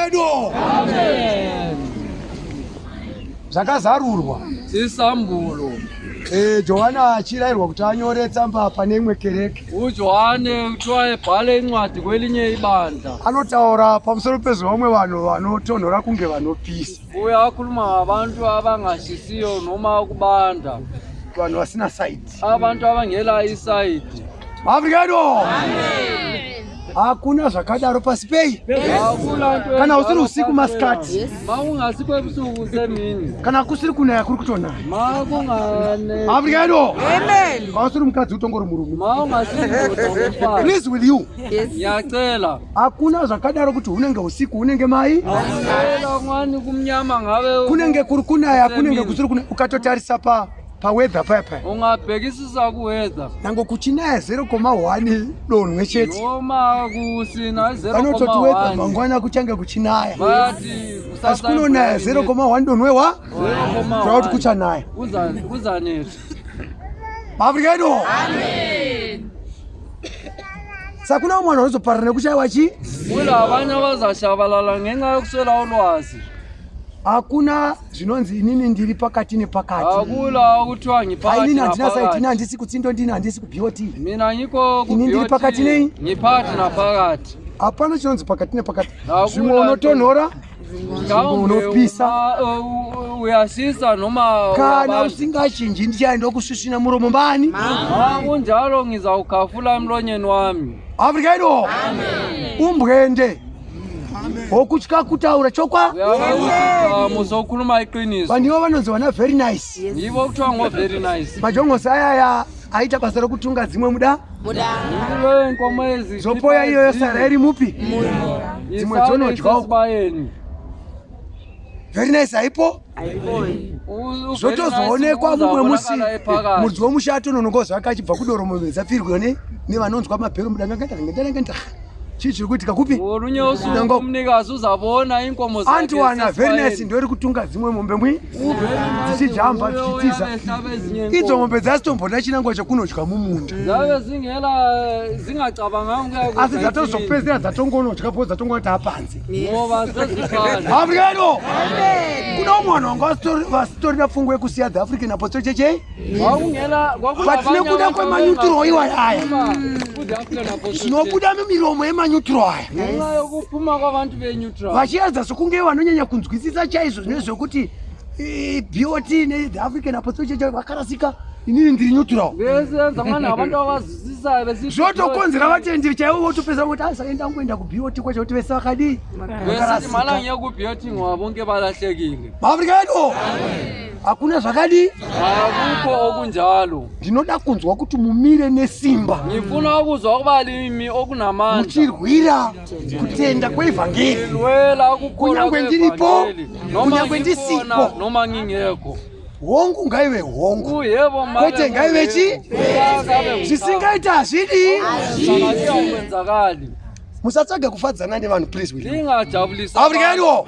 Maafrika edu. Amen. Zvakazarurwa. Isambulo. Eh, Johana achirayirwa kuti anyore tsamba pane imwe kereke. UJohane kuthiwa ebhale incwadi kwelinye ibandla. Anotaura pamusoro pezvevamwe vanhu vanotonhora kunge vanopisa. Uyakhuluma ngabantu abangashisiyo noma ukubanda. Vanhu vasina saidi. Abantu abangela isayidi. Maafrika edu. Hakuna zvakadaro pasi pei. Akula nto Kana usiri usiku masikati. Makungasikho ebusuku semini. Kana kusiri kunaya kuri kutonaya. Makungane. Maafrika edu. Amen. Kana usiri mukadzi utongori murume. Maungasindoda ngumfazi. Please will you. Yes. Ngiyacela. Hakuna zvakadaro kuti hunenge usiku hunenge mai. Ngiyacela kwani kumnyama ngabe Kunenge kuri kunaya kunenge kusiri kunaya ukatotarisa pa paweather paya paya. Ungabhekisisa kuweather. Nango kuchinaya 0,1 donhwe chete. Noma kusina 0,1. Vanototi weather mangwana kuchange kuchinaya. Bathi kusasa Asi kunonaya 0,1 donhwe wa 0,1. kureva kuti kuchanaya. Kuza kuzanetha. Maafrika edu. Amen. Saka kuna umwe vanhu vanozoparara nekushaiwa chii? Kulabanye abazashabalala ngenxa yokuswela ulwazi. Hakuna zvinonzi inini ndiri pakati nepakati. Hakula okuthiwa ngiphakathi Inini handina saiti, ini naphakathi. handisi kutsindo, ndini handisi kuBOT. Mina ngikho Ini ndiri ku-BOT, pakati nei? Ngiphakathi naphakathi. Hapana chinonzi pakati nepakati. Hakuna Zvimwe unotonhora, zvimwe Mhlawumbe unopisa. uyasisa noma Kana uyabanda. usingachinji ndichaenda kusvisvina muromo mbani. Ma kunjalo ngizawukhafula emlonyeni wami. Afrika yedu. Umbwende. Wokutya kutaura chokwa. Muzokhuluma iqiniso. Vanhu ivo vanonzi vana very nice. Yibo kuthiwa ngo very nice. Majongosi ayaya aita basa rokutunga dzimwe muda. Yibo inkomo ezi. Zopoya iyoyo sara iri mupi. Dzimwe dzonodya uko. esibayeni. Very nice haipo. Zvotozoonekwa mumwe musi mudzi womusha atononongo zvake achibva kudoromombe dzapfirwa ne nevanonzwa mabhero mudanga nganda chii chiri kuitika kupi Olunye usuku Nango. umnikazi uzabona inkomo zakhe antiwana very nice sesibayeni. ndoiri kutunga dzimwe mombe mwi dzichijamba Uye dzichitiza uyabehlaba ezinye idzo inkomo. mombe dzasitombona chinangwa chekunodya mumunda Zabe zingela zingacabanganga ukuya asi dzatozopedzera dzatongonodya po dzatongona taapanze ngoba seziphandle. Afrika yedu kuna umwe vanhu vanga vasitorina pfungwa yekusiya the African Apostolic Church Kwakungela But nekuda kwemanyutiro iwaya aya. Zvinobuda mumiromo yemanyutiro aya ngenxa yokuphuma kwabantu beneutral vachiedza sokunge vanonyanya kunzwisisa chaizvo nezvekuti BOT nethe African Apostolic Church vakarasika inini ndiri neutral besenza ngani abantu abazwisisayo besithi zvotokonzera vatendi chaivo votopedza kuti asaenda ngoenda kuBOT kwacho kuti vese vakadii besithi mala ngiye ku-BOT ngoba bonke balahlekile maAfrika edu hakuna zvakadii akukho okunjalo ndinoda kunzwa kuti mumire nesimba ngifuna ukuzwa ukuba limi okunamandla muchirwira kutenda kweevhangeri ngilwela ukukholwa Kunyangwe ndiripo, kwevangeli. Noma kunyangwe ngikhona, ndisipo. noma ngingekho hongu ngaive hongu uyebo Kwete ngaive chi? zvisingaiti hazvidii kwenzakali musatsvaga kufadzana nevanhu please will you? lingajabulisa Afrika yedu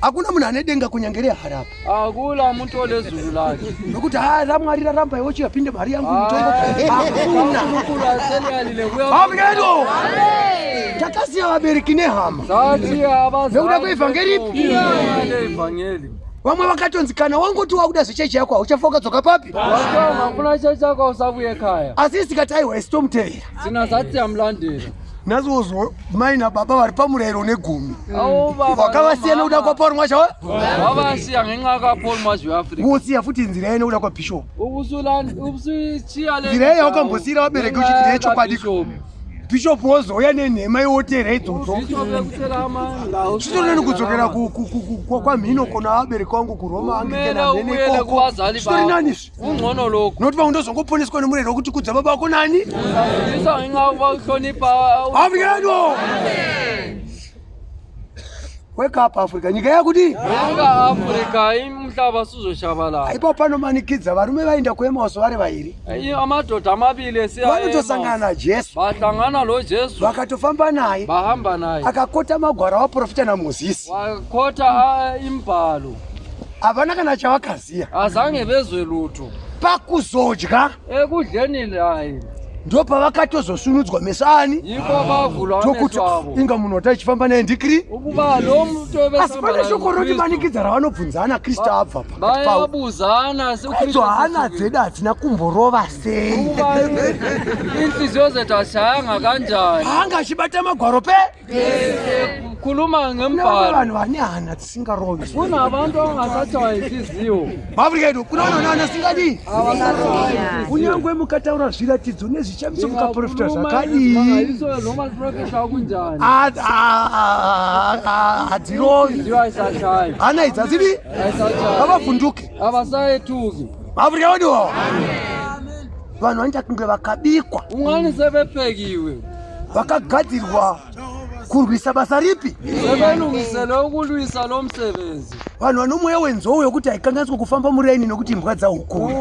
hakuna munhu ane denga kunyange reharapa akula muntu olezulu lakhe nokuti ha ramwari raramba iwe chiyapinde mari yangu mutongo hakuna uNkulunkulu aseliyalile kuya Afrika yedu takasiya vabereki nehama sathi abazali Nekuda kweevhangeri ipi? ivhangeli vamwe vakatonzi kana wangoti wakuda zvechechi yako hauchafa ukadzoka papi wathiwa ungafuna chechi yakho usabuye ekhaya asi isikati aiwa isi tomutevera thina sathi siyamlandela nhasi wozwa mai nababa vari pamurayiro negumi Awubaba wakavasiya nekuda kwaPaul Mwazha wa wabasiya ngenxa kaPaul Mwazha weAfrika wosiya futi nzira yayo nekuda kwabishop ubusutshiya le Nzira yayo wakambosiyira vabereki uchiti ngenxa ndeyechokwadi. kaBishop. bishop wozouya nenhema iwotera idzodzo Ubishop ekutshela amanga chitoreni kudzokera kwamhino kona vabereki vangu kuroma Kumele ubuyele kubazali chitori nani izvi Kungcono lokhu. nokuti vamwe ndozongoponeswa nemurayiro wekuti kudza baba vako nani Uzafundiswa ngenxa yokuba uhlonipha Afrika yedu wake up Africa nyika yakudii Vuka Afrika umhlaba suzoshabalala. ipo panomanikidza varume vaenda kuEmausi vari vairi Amadoda amabili esiya vanotosangana naJesu Bahlangana lo Jesu vakatofamba naye bahamba naye. akakota magwaro avaprofita naMozisi Wakhotha imbhalo. havana kana chavakaziya Azange bezwe lutho. Pakuzodya Ekudleni laye. Ndopavakatozosunudzwa meso ani? Yikho bavulwa Tokuti amehlo abo. inga munhu wataichifamba naye ndikri. Ukuba lo muntu Asi ebesihamba pane naye shoko nguKristu. rotimanikidza ravanobvunzana Kristu abva pakati pavo. Bayabuzana Idzo hana dzedu hadzina kumborova sei? Ukuba inhliziyo zethu azishayanga kanjani? Paanga achibata magwaro pe Khuluma kune vamwe ngembhalo. vanhu vane hana dzisingarovi. Kunabantu abangasatshaywa inhliziyo. MaAfrica edu kune vanhu vane hana dzisingadii. Abasatshaywa inhliziyo. Kunyange mukataura zviratidzo nezvishamiso mukaprofita zvakadii, Ngingakadii? Noma siprofita kunjani? Hadzirovi. Inhliziyo ayisashayi. Hana idzi hadzidi, Ayisashayi. havavhunduke. Abasayethuki. MaAfrica edu vanhu vanoita kunge vakabikwa, Ungani sebephekiwe. vakagadzirwa kurwisa basa ripi. Sebelungiselwe ukulwisa lo msebenzi. Vanhu vane mweya wenzou yokuti haikanganiswe kufamba muraini nokuti imbwa dzahukura.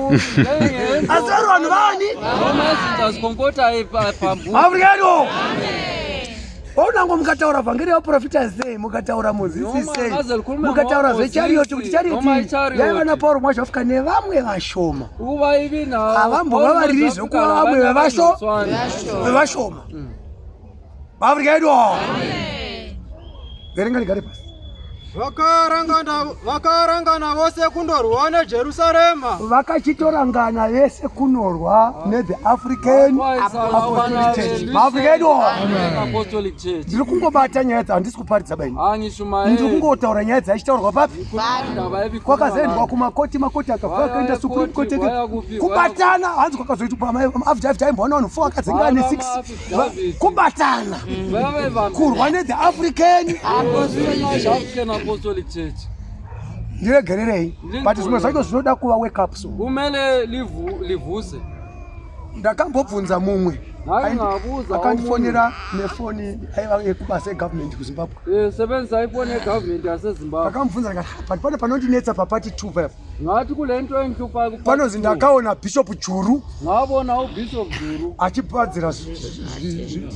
Asi vari vanhu vani? Noma izinja zikhonkotha ephambuka. Afrika yedu waunango mukataura vhangeri yaprofita sei, mukataura muzisi sei, Noma likhulume mukataura ngomozisi, zvechariyoti kuti noma chariyoti ichariot. yaiva naPauro Mwazha nevamwe vashoma Ukuba ibina Havambova variri zvekuva vamwe vevasho vevashoma. Afrika yedu verenga ndigare pasi. Vakarangana vose kundorwa neJerusarema. Vakachitorangana vese kunorwa nethe African Apostolic Church. MaAfrica edu Apostolic Church. ndiri kungobata nyaya dza handisi kuparidza baini, ndiri Angishumayeli. kungotaura nyaya dzaichitaurwa papi. Indaba ebikhuluma Kwakazoendwa la. kumakoti, makoti akabva Waya akaenda Supreme ekoti, Court. waya kuphi, waya Kubatana hanzi kwakazoitwa maaffidavit aimboona vanhu 4 akadzinga ane Waya 6 ma-affidavit. kubatana Bebe kurwa nethe African African Apostolic Church. Ndiregererei, but zvimwe zvacho zvinoda kuva wake up. So Kumele livuse. Ndakambobvunza mumwe Hayi, ngabuza akandifonera nefoni aiva yekubasa egovernment kuZimbabwe. Sebenzisa ifoni yegovernment yaseZimbabwe. Ndakamubvunza ndikati, "Ah, but pane panondinetsa papati 2 paya." Ngathi kule nto engihluphayo ku-part Panonzi two. ndakaona Bishop Juru Ngabona uBishop Zulu achipadzira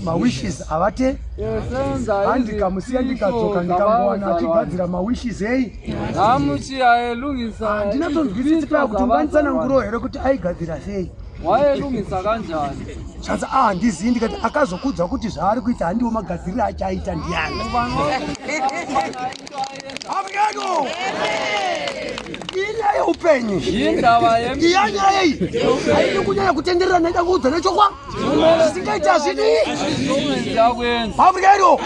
mawishes avate esenza handikamusiya, ndikadzoka ndikangowana achigadzira mawishes ei. Ngamuchiya elungisa. Ndinatonzwisisi paya kuti unganitsanangurawo here kuti aigadzira sei. Wayelungisa kanjani? Zvanzi, a handizivi. Ndikati, akazokudza kuti zvaari kuita handiwo magadziriro acho aita ndiani? Afrikano inyaya yeupenyu. Yindaba yem Iya nyaya iyi haidi kunyanya kutenderera, naida kuudza nechokwa zvisingaiti hazvidi. Yakwenza. Afrika yedu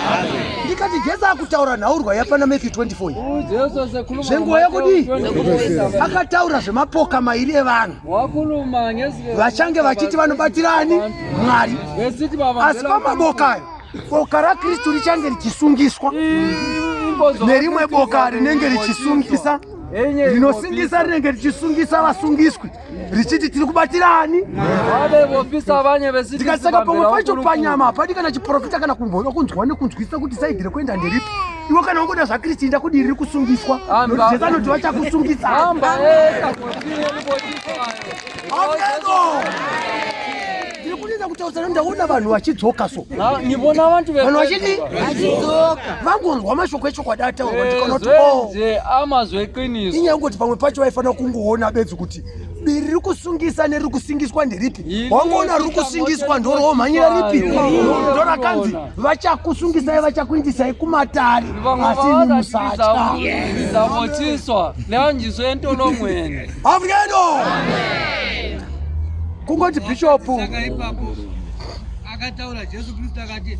ndikati Jesu akutaura nhaurwa yapana Matthew 24 iyi. uJesu sekhuluma Zvenguva yekudii? ngoMateyu 24. Akataura zvemapoka mairi evanhu Wakhuluma vachange vachiti vanobatirani Mwari, besithi babambela asi pamaboka ayo boka raKristu richange richisungiswa Inkonzo nerimwe boka rinenge richisungisa, Enye rinosungisa, rinenge richisungisa vasungiswi richiti tiri kubatirani. Babe bofisa abanye besithi Ndikati saka pamwe sibambela pacho uNkulunkulu. panyama hapadi kana chiprofita kana kumboda kunzwa nekunzwisisa kuti side rekuenda nderipi. Iwe kana wangoda zvaKristu, enda kudiri riri kusungiswa, Hamba. nokuti Jesu anoti vachakusungisa. Hamba ehlangothini elibothiswayo. Ameno. Ndiri kunyanya kutaurisa, ndaona vanhu vachidzoka so. Ngibona abantu Vanhu vachidi Vachidzoka. vangonzwa mashoko echokwadi ataurwa, ndikaona kuti oh, Nje amazwi eqiniso. Inyaya yekungoti pamwe pacho vaifanira kungoona bedzi kuti biri riri kusungisa neriri kusingiswa nderipi. Iri Wangoona riri kusingiswa ndoromhanyira ripi? Ndorakanzi vachakusungisai, vachakuindisai kumatare, asi imi musatya. Nizabothiswa nihanjiswe entolongweni. Afrika yedu kungoti bhishopu Saka ipapo akataura Jesu Kristu akati,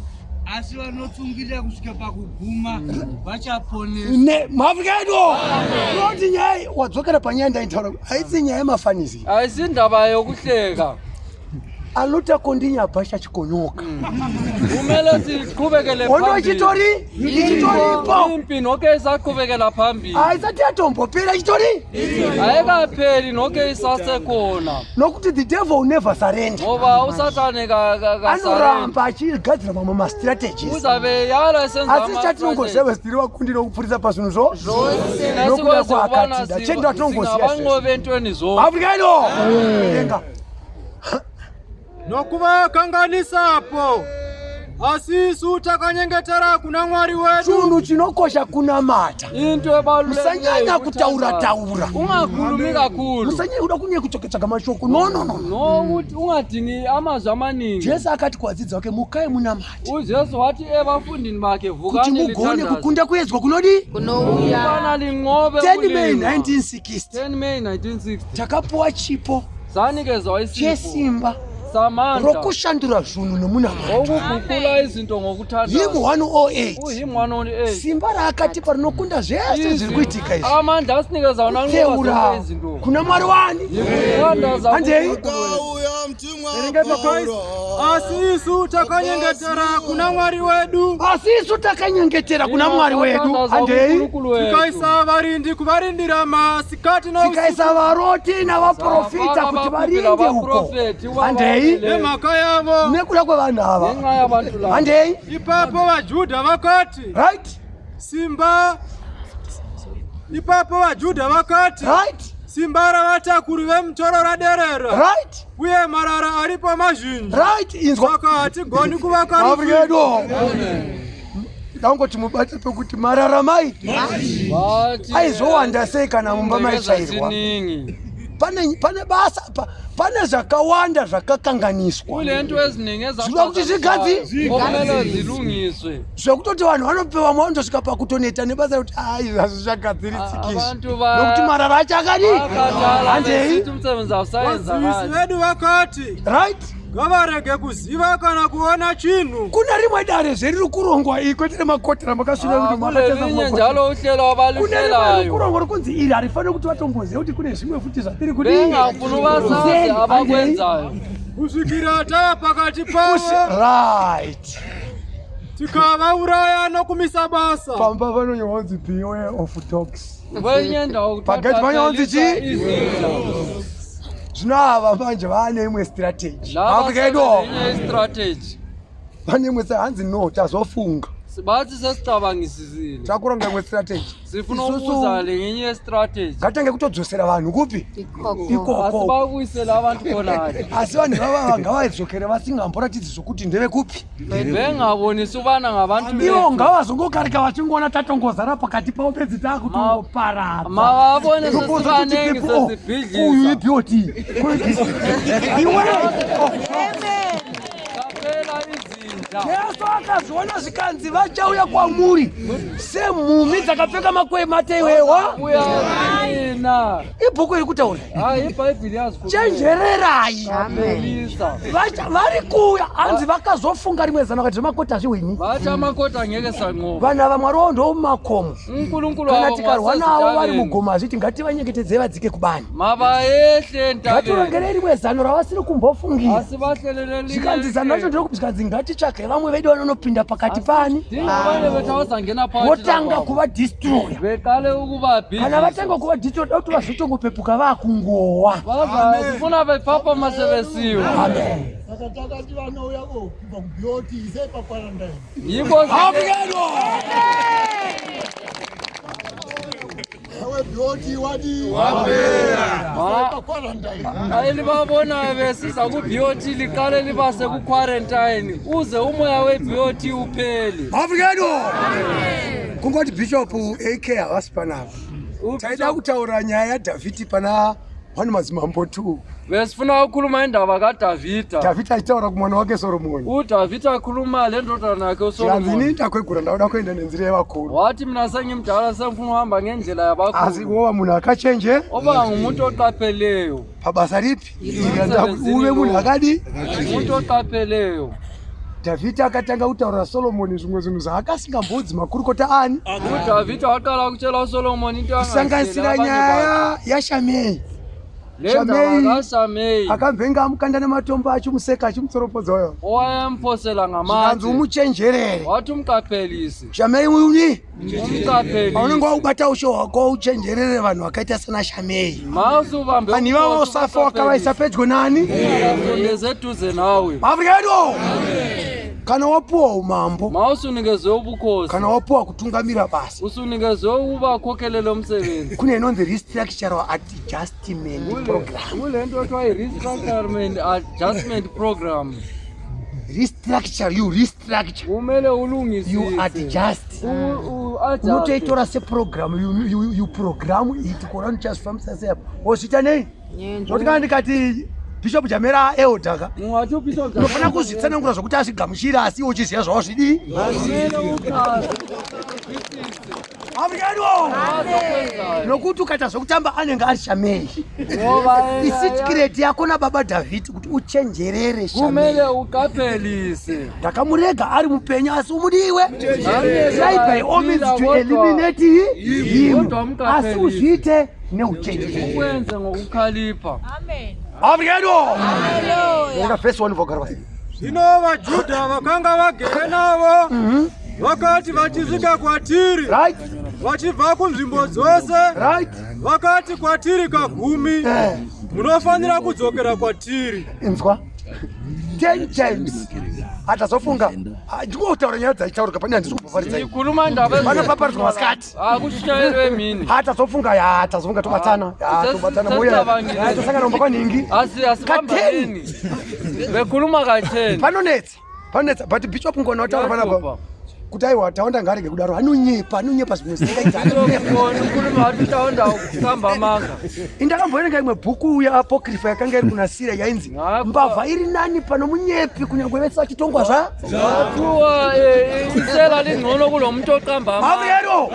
asi vanotsungirira kusvika pakuguma vachaponeswa. MaAfrika yedu unoti nyaya wadzokera panyaya ndaitaura haisi nyaya yemafanisi. Ayisindaba yokuhleka. Aluta kondinya bhasha chikonyoka. Kumele siqhubekele Hondo phambili. ichitori ichitoripo. Impi nokhe isaqhubekela phambili. Haisati yatombopera, ichitori. Ayikapheli nokhe, isasekhona. Nokuti the devil will never surrender. Ngoba usathane kasurrender. Anoramba achigadzira mamwe mastrategies. Uzabe yala esenza Asi chatinongoziva tiri vakundi nokupfurisa pazvinhu zvo nokuda kwaakatida chendo atinongoziva. Singabanqobi entweni zonke. Afrika ino denga. Nokuvakanganisapo. Asi isu takanyengetera kuna Mwari wedu. Chinhu chinokosha kunamata. Into ebalulekileyo Musanyanya kutaura ukuthandaza. taura. Ungakhulumi kakhulu. Musanyanya kuda kunyanya kutsvaka mashoko. No no no. Nokuthi ungadingi amazwi amaningi. Jesu akati kuvadzidzi vake mukai munamate uJesu wathi ebafundini bakhe kuti vukani mugone lithandaze. kukunda kuedzwa kunodii? Kunouya. Ukubana linqobe 10 May ukulingwa. 1960 10 May 1960 takapuwa chipo sanikezwa isipho chesimba samandla rokushandura zvinhu nomunamato. okuguqula izinto ngokuthandaza. Hymn 108 UHymn 108 simba raakatipa rinokunda zvese zviri kuitika izvi. Amandla asinikeza wona anqoba zonke Teura izinto. kuna Mwari wani? Yikuthandaza Handei. kuNkulunkulu. Kauya mtumwa Verengai Paulo. Asi isu takanyengetera kuna Mwari wedu. Asi isu takanyengetera kuna Mwari wedu. Tathandaza Handei. kuNkulunkulu wethu. Tikaisa varindi kuvarindira masikati nousiku Tikaisa varoti navaprofita Safaka kuti abaphuphi varinde uko. labaprofethi uba Handei. bamelele. nemhaka yavo. Nekuda kwevanhu ava. Ngenxa yabantu laba. Handei. Ipapo vaJudha vakati, Right? simba Ipapo vaJudha vakati, Right? simba ravatakuri vemutoro raderera, Right? uye marara aripo mazhinji. Right? Inzwa. Saka hatigoni kuvaka Afrika rusvingo. yedu. Ndangoti mubate pekuti mararamai Bathi aizowanda sei kana mumba ingcekeza maitsvairwa. ziningi. Pane pane basa pane zvakawanda zvakakanganiswa. Kulento eziningi Zvinoda kuti zvigadzi- okumele zilungiswe. Zvekutoti vanhu vanopewa maondosvika pakutoneta nebasa rekuti ai hazvichagadzirisikizvi. Abantu Nokuti marara acho akadii? Bakhathala Handei. besithi umsebenzi Vazivisi awusayenzakali. vedu vakati, Right? ngavarege kuziva kana kuona chinhu. Kuna rimwe dare zveriri kurongwa iri kwete remakotera makasvira kuti makateza Kulelinye kumakotera. njalo uhlelo Kune rimwe riri abaluhlelayo. kurongwa rikunzi iri harifaniri kuti vatomboziva kuti kune zvimwe futi zvatiri kudii. Bengafuni ubasazi Kuseni, handei. abakwenzayo. Kusvikira tava pakati pavo, Right. tikavauraya nokumisa basa. Pamba panonyorwa kunzi beware of dogs. Kwenye ndawo kuthiwa Pageti panonzi qaphelisa chii? izinja. Zvino ava manje vaane imwe strategy. Laba Afrika yedu sebelenye istrategy. vane imwe hanzi no tazofunga. Bathi sesicabangisisile. Takuronga imwe strategy. Sifuna Isusu- ukuza lenye istrategy. Ngatange kutodzosera vanhu kupi? Ikoko. Ikoko. Asibabuyisele abantu khona-ke. Asi vanhu ivava ngavadzokere vasingamboratidzi zvokuti ndevekupi. Bengabonisi ubana ngabantu Ivo bethu. ngavazongokarika vachingoona tatongozara pakati pavo pedzi takutongoparadza. Mababone Topoza kuti sesibaningi people, oh, uyu sesibhidliza. iBOT. Beware of Qaphela izinja. Jesu akazviona zvikanzi vachauya kwamuri semhumi dzakapfeka makwei mateiwewa. Uyaqina. Ibhuku iri kutaura. Hayi iBhayibhili yazikhuluma. Chenjererai. Qaphelisa. Vari kuuya hanzi vakazofunga rimwe zano vakati zvemakota hazvihwini. Bathi amakota angeke sanqoba. Vanhu ava Mwari wavo ndomumakomo. uNkulunkulu Kana wabo tikarwa navo vari wasezithabeni. mugomo hazviti ngativanyengetedzei vadzike kubani. Mabayehle entabeni. Ngatirongerei rimwe zano ravasiri kumbofungira. Asibahlelele Zvikanzi zano racho ndiro zvikanzi ngatitsvage vamwe vedu vanonopinda pakati pani Dingabanye bethu abazangena phakathi votanga nakwabo. kuvadhistroya. Beqale Kana ukubabhidliza. vatanga kuvadhistroya da kuti vazotongopepuka vakungowa. Baza sifuna bephaphama sebesiwe. Amen. Saka takati vanouya kubva kuBOT isai pakwarantine. Yikho Awe BOT wadii? Isai pakwarantine. elibabonayo besiza ku-BOT liqale libase ku-quarantine uze umoya we-BOT uphele. Afrika yedu. Kungoti Bishop AK havasi panapa. Taida kutaura nyaya yaDhavhidhi pana 1 Madzimambo 2. Besifuna ukukhuluma indaba kaDavida. Dhavhidhi achitaura kumwana wake Soromoni. uDavida akhuluma le ndodana yakhe Zvikanzi ini uSolomon. ndakwegura ndauda kuenda nenzira yevakuru. Wathi mina sengimdala sengifuna ukuhamba ngendlela Asi yabakhulu. wova munhu akachenje Oba ngumuntu oqapheleyo. pabasa ripi? Uve munhu akadi? Umuntu oqapheleyo. Dhavhidhi akatanga kutaurira Solomoni zvimwe zvinhu zvaakasingambodzi makurukota ani uDavida waqala ukutshela uSolomon into kusanganisira angayitsheli abanye bakhe. nyaya yaShamei. Le ndaba Shamei. kaShamei Akamvenga amukanda nematombo achimuseka achimutsoropodza uyo. owayemphosela Zvikanzi ngamatshe. umuchenjerere. Wathi umqaphelise. Shamei uni paunenge Umqaphelise. waubata ushe hwako uchenjerere vanhu vakaita sana Shamei. Mase ubambe Vanhu ivavo usafa wakavaisa pedyo nani? Ungasondezi eduze nawe. Afrika yedu. Kana wapuwa umambo, Mawusunikezwe ubukhosi. kana wapuwa kutungamira basa, Usunikezwe ukuba akhokhelele umsebenzi. kune inonzi restructural adjustment program. Kule nto ethiwa i-restructurement adjustment program. Restructure, you restructure. Kumele ulungisise. You adjust. U-adjust. Unotoitora seprogram, you program it, kuona ndichazvifambisa sei apa. Wozviita nei? Nokuti kana ndikati Bishop Jamera elder ka, Ungathi uBishop unofanira kuzvitsanangura zvokuti azvigamuchire asi iwe uchiziva zvawazvidii. Kumele uchaze. Afrikano! Azokwenzayo. Nokuti ukaita zvokutamba anenge ari shamei. Ngoba yena Isitikireti yako nababa Dhavhidhi kuti uchenjerere kumele shamei. uqaphelise. Ndakamurega ari mupenyu asi umudiwe. Amen. Try by all means to Kodwa- eliminate him. Kodwa umqaphelise. Asi uzviite neuchenjeri. Ukwenze ngokukhalipha. Amen. Afrikano! Hallelujah. Ora verse 1 vogara pasi. Zvino vaJudha vakanga vagere navo vakati vachisvika kwatiri Right? vachibva kunzvimbo dzose Right? vakati kwatiri kagumi munofanira kudzokera kwatiri. Inzwa. 10 times. Atazofunga. Ndikotaura nyaya dzaichaurika pane handisi kubvaparidza. Ngikhuluma indaba Vanopaparidzwa masikati. Akushunyayelwe emini. Hatazofunga ya tazofunga tobatana. Ya tobatana moya. Sesicabangile. Ya, Tosangana kumba kwaningi. Asi asibambaneni. Bekhuluma ka-10. Panonetsa. Panonetsa but Bishop Ngona wataura panapa kuti aiwa taonda ngaarege kudaro anonyepa anonyepa zvimwe zvisingaiti anonyepa. Ngona ukhuluma wathi utawunda ukuqamba amanga. Indakamboverenga imwe bhuku yeapokrifa yakanga iri kuna Sira yainzi Ngakho- mbavha iri nani pano munyepi kunyangwe vese vachitongwa zva Kuthiwa isela lingcono kulo muntu oqamba amanga. Mavuero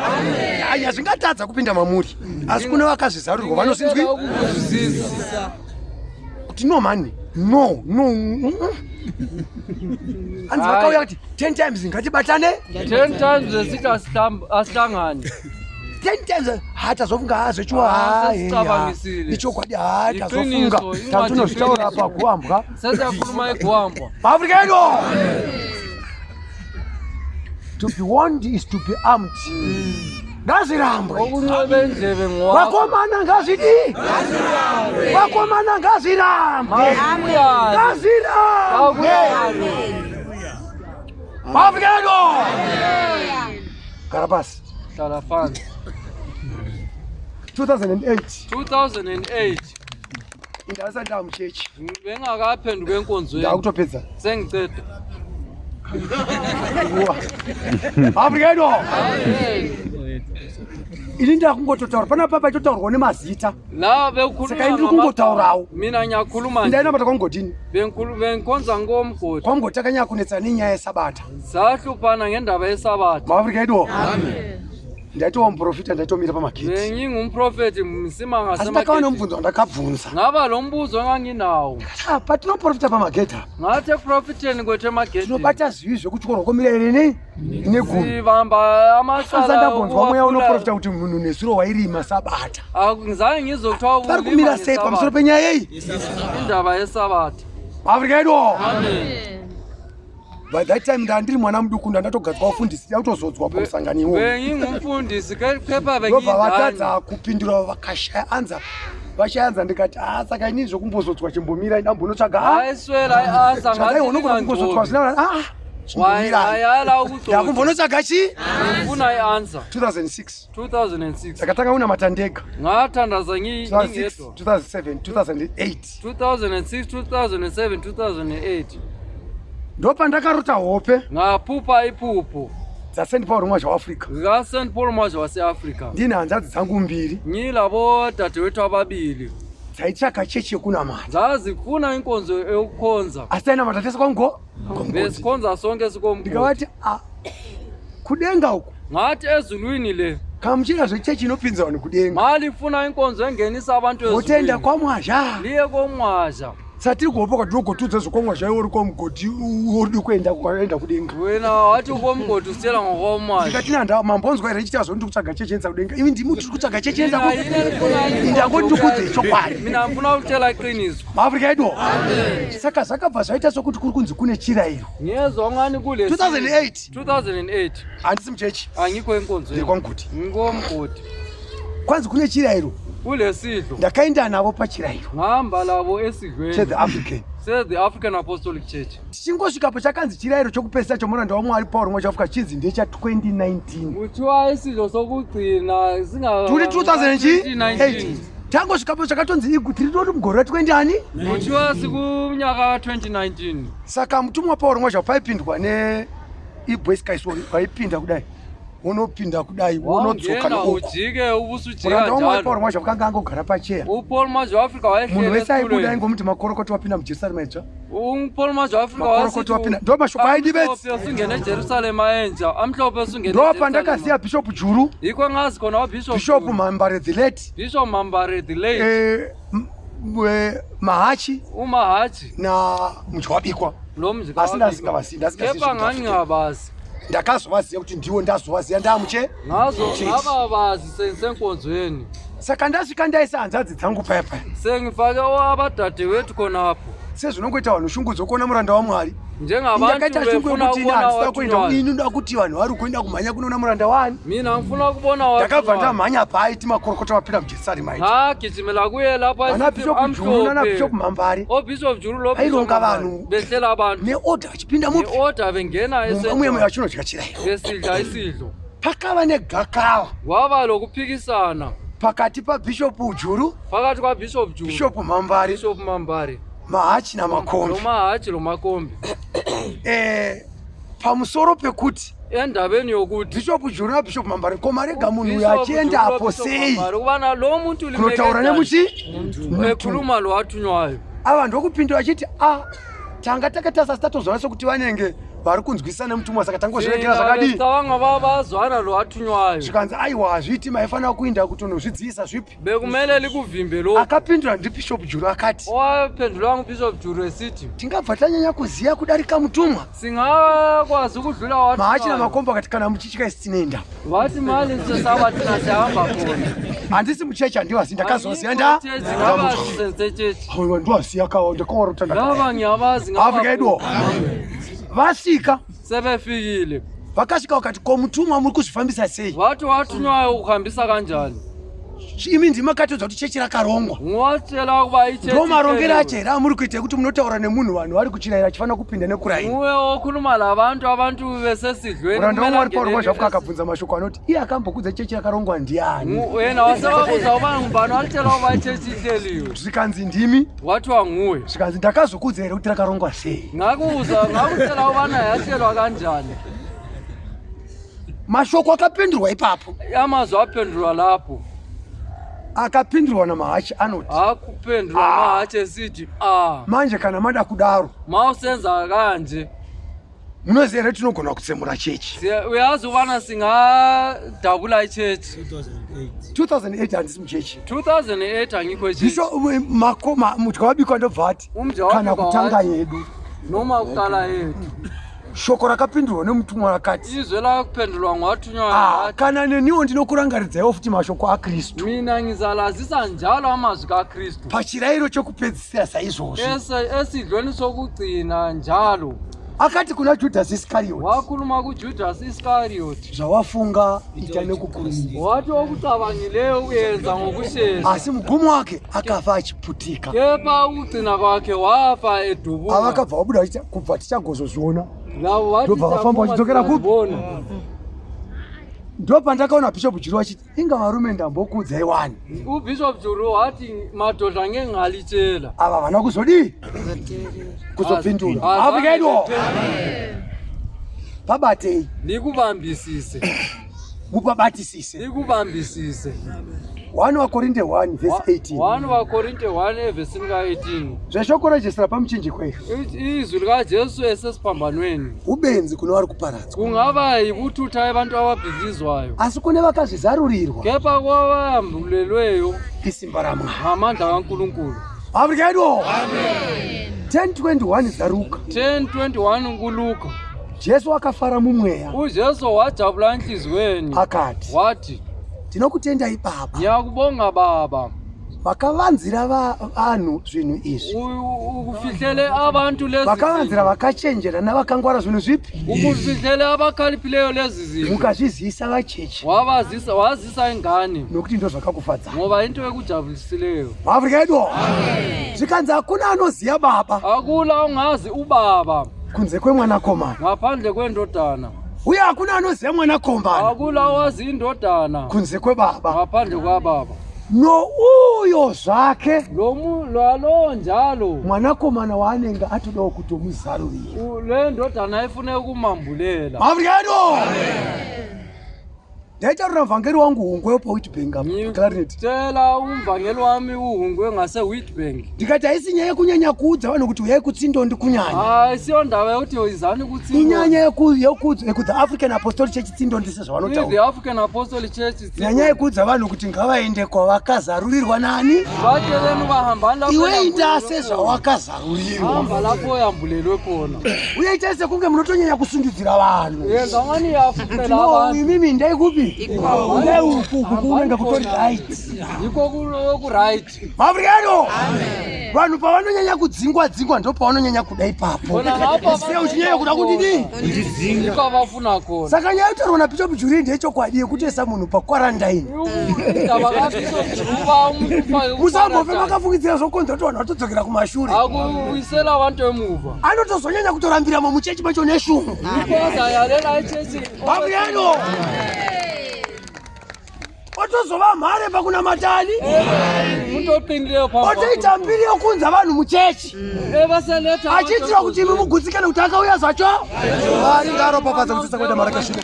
aya zvingatadza kupinda mamuri asi kune vakazvizarurirwa vanosinzwi Ukuzwisisa. kuti no mani no no Hanzi vakauya kuti 10 times ngatibatane 10 times esithi asihlangane. 10 times hatazofunga hazvechiwa Ah, sesicabangisile. ichokwadi hatazofunga Iqiniso, incwadi tatinozvitaura iqiniso. apa kuambwa Sesiyakhuluma eGuambwa. maafrika edu to be warned is to be armed ngazvirambwe Okunwebe indlebe ngowakho. vakomana ngazvidii vakomana ngazvirambwe Akuyani. ngazvirambwe Akuyani. maafrika edu gara pasi Hlala phansi. 2008 2008 ndasati ndamuchechi bengakaphenduka enkonzweni. ndakutopedza Sengiceda. nguva maafrika edu ini ndakungototaura panapa paitotaurwa nemazita La bekukhulunywa Saka indiri ngama- kungotaurawo. Mina ngiyakhuluma nje. ndainamata kwangodini Bengikhonza ngomgodi. kwangoti takanyanya kunetsa nenyaya yesabata Sahluphana ngendaba yesabatha. maafrika eduwo ndaitova muprofita ndaitomira pamageti Bengingumprofethi msimanga asi ndakaona mubvunzo wandakabvunza Ngaba lo mbuzo enganginawo. Ah, patinoprofita pamageti apa Ngathi ekuprofitheni kwethu emagedini. tinobata zvivi zvekutyorwa kwemirayiro nei negumi Sibamba amacala asi ndambonzwa mweya okuwaphula- unoprofita kuti munhu nezuro wairima sabata Akuzange ngizwe kuthiwa pari ulima kumira sei pamusoro ngesabatha. penyaya iyi Indaba yesabatha. maafrika eduwo Amen. by that time ndandiri mwana muduku ndandatogadzwa ufundisi ndautozodzwa pamusangano iwowo Bengingumfundisi kepha vobva bengiyingane. vatadza kupindura vakashaya anza vashaya anza ndikati a saka ini zvokumbozodzwa chimbomira ndambonotsvaga a Ayiswela i-answer tsvagai ngathi unogona kungozodzwa ngingangcobi. zvina a chimbomirai Wayala ukugcoba. ndakumbonotsvaga chi Ngifuna i-answer. 2006 2006. ndakatanga kunamata ndega Ngathandaza 2006 ngingedwa. 2007 2008 2006, 2007, 2008. ndopandakarota hope Ngaphupha iphupho dzaSt Paul mwazha waAfrica lika St Paul Mwazha wase-Afrika. ndine hanzvadzi dzangu mbiri Ngilabo dadewethu ababili. dzaitsvaka chechi yekunamata Zazifuna inkonzo yokukhonza. asi tainamata tese kwango Besikhonza sonke sikomkhulu. ndikavati "Ah, kudenga uku Ngathi ezulwini le kana muchida zvechechi inopinza vanhu kudenga malifuna inkonzo engenisa abantu motenda ezulwini. kwamwazha Liye komwazha. satiri kuhopa kwatinogotiudza zvekwamwazha iwe uri kwamugoti uri kuenda kwaenda kudenga Wena wathi ukomgodi usitshela ngokomwazha. ndikati nanda mambonzwa here ndichita zvoni ndikutsvaga chechi enda kudenga imi ndimi tiri kutsvaga chechi enda Mina yini enifuna Ndangoti ndikudze chokwadi. Mina ngifuna ukutshela iqiniso. maafrika edu saka zvakabva zvaita sokuti kuri kunzi kune chirayiro Ngiyezwa ngani kule 2008 2008 handisi muchechi angikho ndiri enkonzweni. kwamugoti Ngikomgodi. kwanzi kune chirayiro Kulesidlo. ndakaenda navo pachirayiro Ngihamba labo esidlweni. chethe African Se the African Apostolic Church. tichingosvikapo chakanzi chirayiro chokupedzisa chomuranda wamwari Paul mwachafuka chinzi ndecha2019 Kuthiwa isidlo sokugcina singa Tuli 2008. Tangosvikapo zvakatonzi igu tiri toti mugore ra20 ani? Kuthiwa sikunyaka ka-2019. Saka mutumwa Pauro mwazha paipindwa ne ibwe isikaiswa waipinda kudai wonopinda kudai wonodzoka Wawungena neuku. ujike ubusujika Muranda wamwari njalo. Pauro mwazha wakanga angogara pacheya. UPaul Mazwi Afrika Munhu wayehlele wese aibuda esitulweni. aingomuti makorokota wapinda muJerusarema idzva. UPaul Mazwi Afrika Makorokota wapinda. Ndo mashoko aidibetsi. Amhlophe usungene eJerusalema entsha. Amhlophe usungene Ndo pandakaziya Bishop Juru, Yikho engazi khona uBishop Bishop Juru. Mambare the late, Bishop Mambare the late. eh, Mahachi uMahachi na Mujwabikwa. lo mzi Asi ndasingavasiyi, ndasingasiyi Kepha zvekuti ngangingabazi. Ndakazovaziva kuti ndiwo ndazovaziva ndamuche. Ngazo Chechi. ngababazi sengisenkonzweni. Saka ndasvika ndaisa hanzvadzi dzangu paya paya. Sengifake abadadewethu khonapho. Sezvinongoita vanhu shungu dzokuona muranda waMwari. Njengabantu Ndakaita shungu befuna yekuti ini ukubona handisina kuenda wathunywayo. ini ndoda kuti vanhu vari kuenda kumhanya kunoona muranda wani. Mina ngifuna ukubona Ndakabva wathunywayo. ndamhanya paaiti makorokota vapinda muJerusarema iti. Ngagijimela kuye lapho Vana esithi Bishop Juru nana amhlophe. Bishop Mambare OBishop Juru lo Bishop Vaironga Mambare. vanhu. Behlela abantu. neorder vachipinda mupi Ne-order bengena mumba muye muye esentro. vachinodya chirayiro. Besidla isidlo. Pakava negakava Kwaba lokuphikisana pakati paBishop Juru, phakathi kwaBishop Juru, Bishop Mambare, Bishop Mambare, Mahachi naMakombe. noMahachi loMakombe. Eh, pamusoro pekuti Endabeni yokuthi Bishop Juru naBishop Mambare ko marega munhu uyu Bishop achienda Juru apo loBishop sei Mambare, ukubana lo muntu kunotaura ulimeke nemuchi ekhuluma lo wathunywayo. ava ndokupindura achiti a tanga takatarisa tatozona sekuti vanenge vari kunzwisisa nemutumwa saka tangozviregera zvakadii Sicabanga bazwana lo wathunywayo. zvikanzi aiwa hazviiti maifanira kuinda kutonozvidziisa zvipi Bekumele likuvimbe lokhu. Akapindura ndibishop Juru akati Owaphendulwa nguBishop Juru esithi tingabva tanyanya kuziya kudarika mutumwa. Singakwazi ukudlula Mahachi wathunywayo. namakombo akati kana muchitya isi tinoenda. Wathi mali sesaba thina siyahamba khona. Handisi muchechi handivazi ndakazoziya nda sensechechi. Aiwa ndiwaziya kawa ndakawarota Ngaba ngiyabazi Afrika yedu vasvika Sebefikile. Vakasvika vakati ko mutumwa muri kuzvifambisa sei? Wathi wathunywayo ukuhambisa kanjani? Imi ndimi makatiudza kuti chechi rakarongwa. Ngiwatshela ukuba ichechi Ndo marongero ihleliwe. acho here amuri kuita ekuti munotaura nemunhu vanhu vari kuchirayira achifanira kupinda nekurayira? Nguwe okhuluma labantu abantu besesidlweni. Muranda kumele waMwari Pauro angenele Mwazhafuka akabvunza mashoko anoti iye akambokudza chechi yakarongwa ndiani? Yena wasebabuza uba ngubani walitshela ukuba ichechi ihleliwe. Zvikanzi ndimi. Wathiwa nguwe. Zvikanzi ndakazokudza here kuti rakarongwa sei? Ngakubuza ngakutshela ubana yahlelwa kanjani. Mashoko akapindurwa ipapo. Amazwi aphendulwa lapho. Akapindurwa naMahachi anoti Akuphendulwa Mahachi esithi ah. Manje kana mada kudaro. Mawusenza kanje. Munoziva here tinogona kutsemura chechi? Uyazi ubana singadabula ichechi. 2008 handisi muchechi. 2008 angikho echechi. Ndisho makoma mudya wabikwa ndobva ati Umdya kana wabikwa kutanga wathi. yedu. Noma kuqala yethu. Shoko rakapindurwa nemutumwa rakati Izwi lakuphendulwa ngwathunywa Ah, kana neniwo ndinokurangaridzaiwo futi mashoko aKristu. Mina ngizalazisa njalo amazwi kaKristu. Pachirayiro chokupedzisira saizvozvi. Esidlweni sokugcina njalo. Akati kuna Judhasi Iskarioti. Wakhuluma kuJudas Iskariot. Zvawafunga ita nekukurumidza. Wathi okucabangileyo uyenza ngokushesha. Asi mugumo wake akafa achiputika. Kepha ukugcina kwakhe wafa edubuka. Avakabva vabuda vachiti kubva tichagozozviona. Labo wathi Ndobva vafamba vachidzokera kupi? siyazibona. Ndopandakaona Bishop Juru vachiti inga varume ndambokuudzai wani. UBishop Juru wathi madoda ngeke ngalitshela. Ava havana kuzodii? Kuzopindura. Afrika yedu. Pabatei. Nikubambisise. Mupabatisise. Nikubambisise. 1 vaKorinte 1 verse 18. 1 vaKorinte 1 evhesini ka-18. Zveshoko raJesu rapamuchinjikwa izvi. Izwi likaJesu esesiphambanweni. Ubenzi kune vari kuparadzwa. Kungaba yikuthutha abantu ababhidlizwayo. Asi kune vakazvizarurirwa. Kepha kwabambulelweyo isimba raMwari. Ngamandla kaNkulunkulu. Afrika yedu. Amen. 10:21 zaruka. 10:21 kuLuka. Jesu akafara mumweya. UJesu wajabula enhliziyweni. Akati. Wathi Tinokutendai Baba. Ngiyakubonga Baba. Vakavanzira vanhu zvinhu izvi. Ukufihlele abantu lezi. Vakavanzira vakachenjera navakangwara zvinhu zvipi? Ukufihlele abakhaliphileyo lezi zinto. Mukazvizivisa vacheche. Wabazisa wazisa ingane. Nokuti ndozvakakufadza. Ngoba into ekujabulisileyo. Afrika yedu. Amen. Zvikanzi hakuna anoziya Baba. Akula ongazi ubaba. Kunze kwemwanakomana. Ngaphandle kwendodana. Uye hakuna anoziya mwanakomana. Akula owazi indodana. Kunze kwebaba. Ngaphandle kwababa. Nouyo zvake Lwalowo njalo mwanakomana waanenge atodawo kutomuzarurira. Le ndodana efuna ukumambulela. Mavrikano! Ndaitaurira muvhangeri wangu Hungwe wepaWitbank apa, Clarinet. Tshela umvangeli wami uHungwe ngase-Witbank. Ndikati haisi nyaya yekunyanya kuudza vanhu kuti uyai kuTsindondi kunyanya. Hayi siyo ndaba yokuthi izani kuTsindondi. Inyanya yekudza African Apostolic Church Tsindondi sezvavanotaura. The African Apostolic Church Tsindondi. Nyanya yekuudza vanhu kuti ngavaende kwavakazarurirwa nani? Vatsheleni uba hambani lapho. Iwe ita sezvawakazarurirwa. Hamba lapho oyambulelwe khona. Uye ita sekunge munotonyanya kusundidzira vanhu. Yenza ngani yafuqela No, abantu. imimi ndai kupi? Ndai uku uku kunenge kutori right. Yikho ku right. Mabrigado! Vanhu pavanonyanya kudzingwa dzingwa ndo pavanonyanya kuda ipapo. Bona lapho Sei uchinyanya kuda kundidii? Yikho abafuna khona. Saka nyaya yotaurwa naBishop Juri ndeyechokwadi yekutoisa munhu pakwarandaini. Indaba kaBishop Juba umuntu ufake Musambofe makafungidzira zvokonzera kuti vanhu vatodzokera kumashure. Akubuyisela abantu emuva. Anotozonyanya kutorambiramo muchechi macho neshungu. Yikho azayalela echechi. Mabrigado! Otozova mhare pakunamatani. Umuntu oqinileyo phambi Otoita mbiri yokunza vanhu muchechi. Ebaseletha Achiitira kuti imi mugutsikane kuti akauya zvacho. Mwari ngaaropafadze kudzidza kwaita marakashiri.